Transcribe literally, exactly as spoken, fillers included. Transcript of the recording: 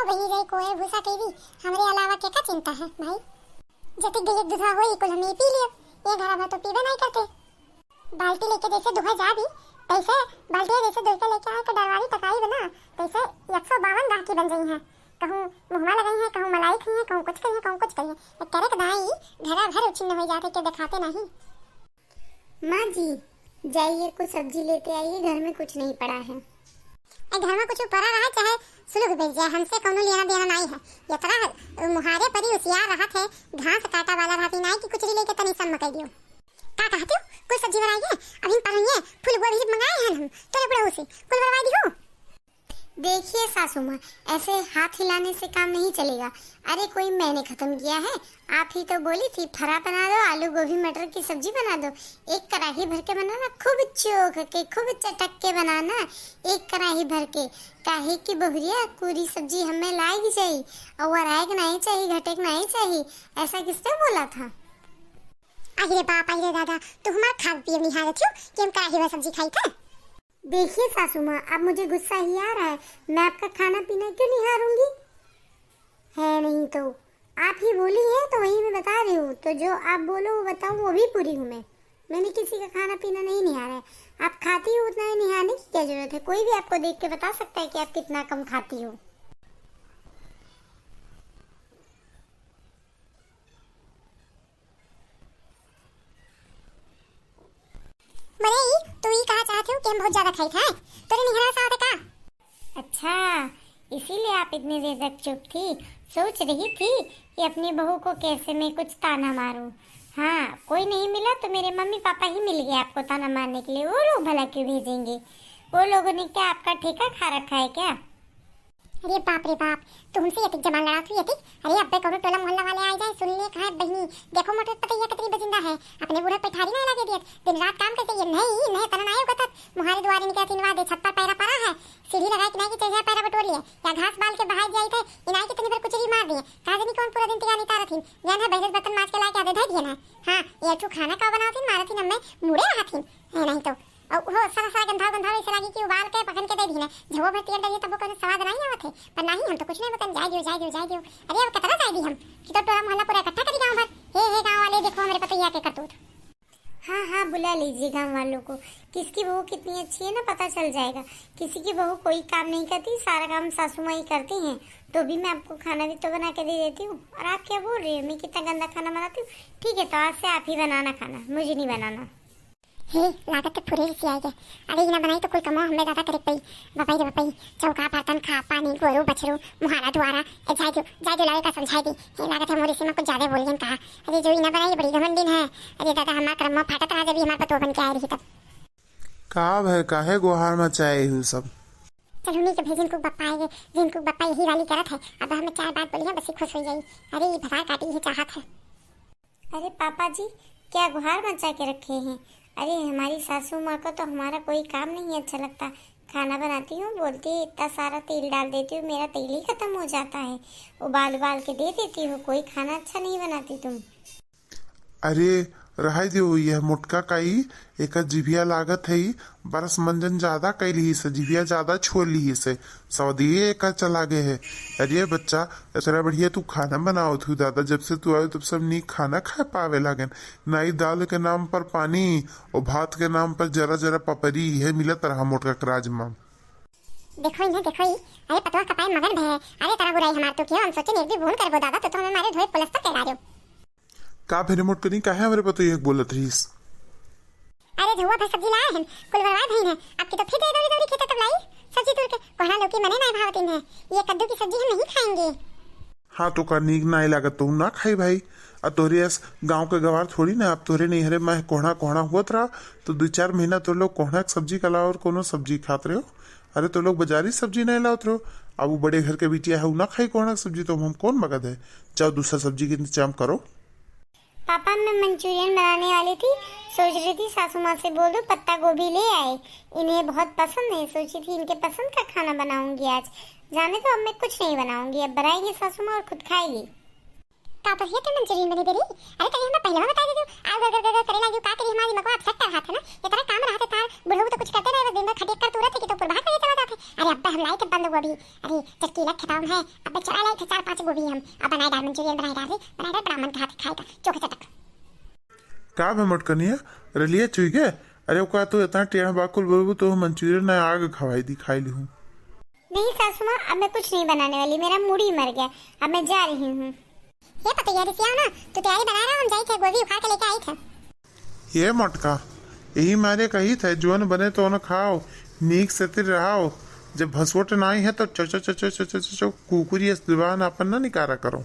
वही जाई कोयर भूसा कई दी, हमरे अलावा के का चिंता है भाई? जति गई दुधा होई, कुल हमें पी लियो, ये घरा में तो पीबे नहीं करते। बाल्टी लेके जैसे दुहा जा भी, तैसे बाल्टी जैसे दुहा लेके आए के डरवारी टकाई बना, तैसे एक सौ बावन गाहकी बन जाई है। कहूँ मुहमा लगाई है, कहूँ मलाई खाई है, कहूँ कुछ कही है, कहूँ कुछ कही है। एक करे के दाई घरा भर उछिन्न हो जाते के दिखाते नहीं। माँ जी, जाइए कुछ सब्जी लेते आइए, घर में कुछ नहीं पड़ा है। ए, घर में कुछ पड़ा रहा चाहे सुलग बेच जाए, हमसे कौनो लेना देना नहीं है। यतरा मुहारे परी उसियार रहत है, घास काटा वाला रहती नाई कि कुचरी लेके तनी सम कह दियो। का कहती हो? कुछ सब्जी बनाई है? अभी पर हुई है, फूल गोभी मंगाए हैं हम, तोरे बुढ़ऊ से, कुल बनवा दी हो। देखिए सासू माँ, ऐसे हाथ हिलाने से काम नहीं चलेगा। अरे कोई मैंने खत्म किया है, आप ही तो बोली थी फरा बना दो, आलू गोभी मटर की सब्जी बना दो। एक कढ़ाई भर के बनाना, खूब चोख के, खूब चटक के बनाना, एक कढ़ाई भर के। काहे कि बहुरिया पूरी सब्जी हमें लाग जाई, और वरायक नहीं चाहिए, घटेक नहीं चाहिए। ऐसा किसने बोला था? अरे बाप, अरे दादा, तू हमार खाब पिए निहारत हो कि हम कढ़ाई भर सब्जी खाई था? देखिए सासू माँ, अब मुझे गुस्सा ही आ रहा है, मैं आपका खाना पीना क्यों निहारूंगी? है नहीं तो, आप ही बोली है तो वही मैं बता रही हूँ। तो जो आप बोलो वो बताऊँ, वो भी पूरी हूँ मैं। मैंने किसी का खाना पीना नहीं निहारा है। आप खाती हो उतना ही निहारने की क्या जरूरत है? कोई भी आपको देख के बता सकता है कि आप कितना कम खाती हो। मरे ई, तू ई कहा चाहत हो कि हम बहुत ज्यादा खाई थे? तोरे निहरा सा होते का? अच्छा, इसीलिए आप इतनी देर तक चुप थी, सोच रही थी कि अपनी बहू को कैसे मैं कुछ ताना मारूं। हाँ, कोई नहीं मिला तो मेरे मम्मी पापा ही मिल गए आपको ताना मारने के लिए। वो लोग भला क्यों भेजेंगे? वो लोगों ने क्या आपका ठेका खा रखा है क्या? अरे बाप रे बाप, तुमसे यतिक जबान लड़ात हुई यतिक। अरे अब्बे कौनो टोला मोहल्ला वाले आ जाए, सुन ले, कहा बहिनी, देखो मोटर पतैया कितनी बजिंदा है, अपने बूढ़े पे ठारी नहीं लगे दियत, दिन रात काम करके ये नहीं, नहीं तना नहीं उगत, मुहारे दुआरे निकलत इनवा दे, छत पर पैरा पड़ा है, सीढ़ी लगाए कि नहीं कि चढ़िया पैरा बटोर लिए, या घास बाल के बहाए जाई थे, इनाई कि तनी भर कुचरी मार दिए, का जानी कौन पूरा दिन तिगानी तारत हिन, जान है बहरे बर्तन माज के लाके आधे धर दिए ना। हाँ, ये अच्छू खाना का बनावत हिन, मारत हिन, हमें मुड़े रहत हिन, है नहीं तो। और वो सारा, सारा गंधाव, गंधाव ऐसे लागी कि उबाल के पकन के दे दीने। झवो भर तेल डालिए तब वो कौनो स्वाद नहीं आवत है। पर नहीं, हम तो कुछ नहीं बताएं, जाए दियो, जाए दियो, जाए दियो। अरे अब कितना जाए दी हम कि तो टोला मोहल्ला पूरा इकट्ठा करी गाँव भर। हे, हे गाँव वाले, देखो हमरे पतैया के करतूत। हाँ, हाँ, बुला लीजिए गाँव वालों को। किसकी बहू कितनी अच्छी है ना, पता चल जाएगा। किसी की बहू कोई काम नहीं करती, सारा काम सासू माँ ही करती हैं। तो भी मैं आपको खाना भी तो बना के दे देती हूँ। और आप क्या बोल रही हो, मैं कितना गंदा खाना बनाती हूँ? ठीक है, तो आज से आप ही बनाना खाना, मुझे नहीं बनाना। हे, लागत है फुरेल से आई है। अरे, इना बनाई तो कुल कमवा हमें ज्यादा करे पई। बपई रे बपई, चौका, बर्तन, खा, पानी, गोरू, बछरू, मुहारा, दुआरा, ए, जाए दो, जाए दो, लावे का समझाए दी। हे, लागत है मोरी सीमा कुछ ज्यादा बोल गई कहा। अरे, जो इना बनाई बड़ी घमंडिन है। अरे दादा, हमार करमवा फाटत रहा जब ये हमार पतोह बन के आए रही तब। का भय, काहे गोहार मचाए हु सब? चल, उन्हीं के भेजिन कुक बप्पा आए, जिन कुक बप्पा यही वाली करत है। अब हमें चार बात बोली है, बस ही खुश हो जाई। अरे, ये भतार काटी ही चाहत है। अरे पापा जी, क्या गुहार मचा के रखे हैं? अरे हमारी सासू माँ को तो हमारा कोई काम नहीं अच्छा लगता। खाना बनाती हूँ, बोलती है इतना सारा तेल डाल देती हूँ, मेरा तेल ही खत्म हो जाता है। उबाल उबाल के दे देती हो, कोई खाना अच्छा नहीं बनाती तुम। अरे रहाई दियो, यह मोटका काई, एकर जिभिया लागत है, बरस मंजन ज्यादा कई लिही से, जिभिया ज्यादा छोड़ लिही से, सऊदिये एकर चला गए है। अरे बच्चा, इतना बढ़िया तू खाना बनावत हु दादा, जब से तू आयो तब से हम नीक खाना खाए पावे लागन। नाई दाल के नाम पर पानी और भात के नाम पर जरा जरा पपरी, इहे मिलत रहा मोटका के राज में। देखो इन्हें, देखो ई, अरे पतवा कपाए मगन भय, अरे तरा बुराई हमार तो किया, हम सोचे एक भी बून करबो दादा, तो, तो हमें मारे धोए पुलस्तर करा रहे हो। का भेरे मोटकनी, काहे हमरे पतोहिया के बोलत रहीस? अरे झुआ भर सब्जी लाए हन, कुल बनवाए भइन है, आपकी तो फिर दे दौड़ी दौड़ी खेते तब लाई सब्जी तोड़ के। कोहड़ा लौकी मने नाय भावत इन्हें, ये कद्दू की सब्जी हम नहीं खाएंगे। हाँ तो का नीक नाय लागत तो ना खाई भाई। आ तोहरे अस गाँव के गवार थोड़ी ना, अब तोहरे नैहरे में कोहड़ा कोहड़ा हुअत रहा तो दो चार महीना तो लोग कोहड़ा के सब्जी के अलावा और कोनो सब्जी खात रहे हो। अरे तो लोग बाजारी सब्जी नहीं लावत रहो, अब वो बड़े घर के बिटिया है, वो ना खाई कोहड़ा के सब्जी, तो हम कौन मगद है? जाओ दूसरा सब्जी के इंतजाम करो। पापा, मैं मंचूरियन बनाने वाली थी, सोच रही थी सासू माँ से बोल दूँ पत्ता गोभी ले आए, इन्हें बहुत पसंद है। सोची थी इनके पसंद का खाना बनाऊंगी आज। जाने दो, अब मैं कुछ नहीं बनाऊंगी, अब बनाएगी सासू माँ और खुद खाएगी। का तो ये तो मंचूरियन बने बेरी। अरे, तभी हमें पहले बता देती। आग गर गर गर करे लागी, का करी, हमारी दिमाग अपसेट कर हाथ है ना। ये तरह काम रहते तार, बुढ़ऊ तो कुछ करते रहे, बस दिन भर खटिया कर तू रहते कि तो पुरभात में चला जाते। अरे, अब हम लाई थे बंद गोभी। अरे, चटकीला खेताव में है, अब चला लाई थे चार पांच गोभी हम। अब बनाए डाल मंचूरियन, बनाए डाल रे, बनाए डाल, ब्राह्मण के हाथ खाए का, चोखे चटक। का भे मोटकनिया, रलिया चुई गे? अरे, ओका तू इतना टेढ़ बाकुल बोलबू तो मंचूरियन ना आग खवाई दी, खाई लिहूं। नहीं सासू माँ, अब मैं कुछ नहीं बनाने वाली, मेरा मूड ही मर गया, अब मैं जा रही हूँ। हे पतैया, रिसियाओ ना, तू तैयारी बना रहा, हम जाई थे, गोभी उखाड़ के लेके आई थे। ये मोटका, यही मारे कही थे, जोन बने तो न खाओ, नीक से तिर रहाओ। जब भसोट नाई है तो चो चो चो चो चो चो चो कुकुरी अस जुबान अपन ना निकारा करो।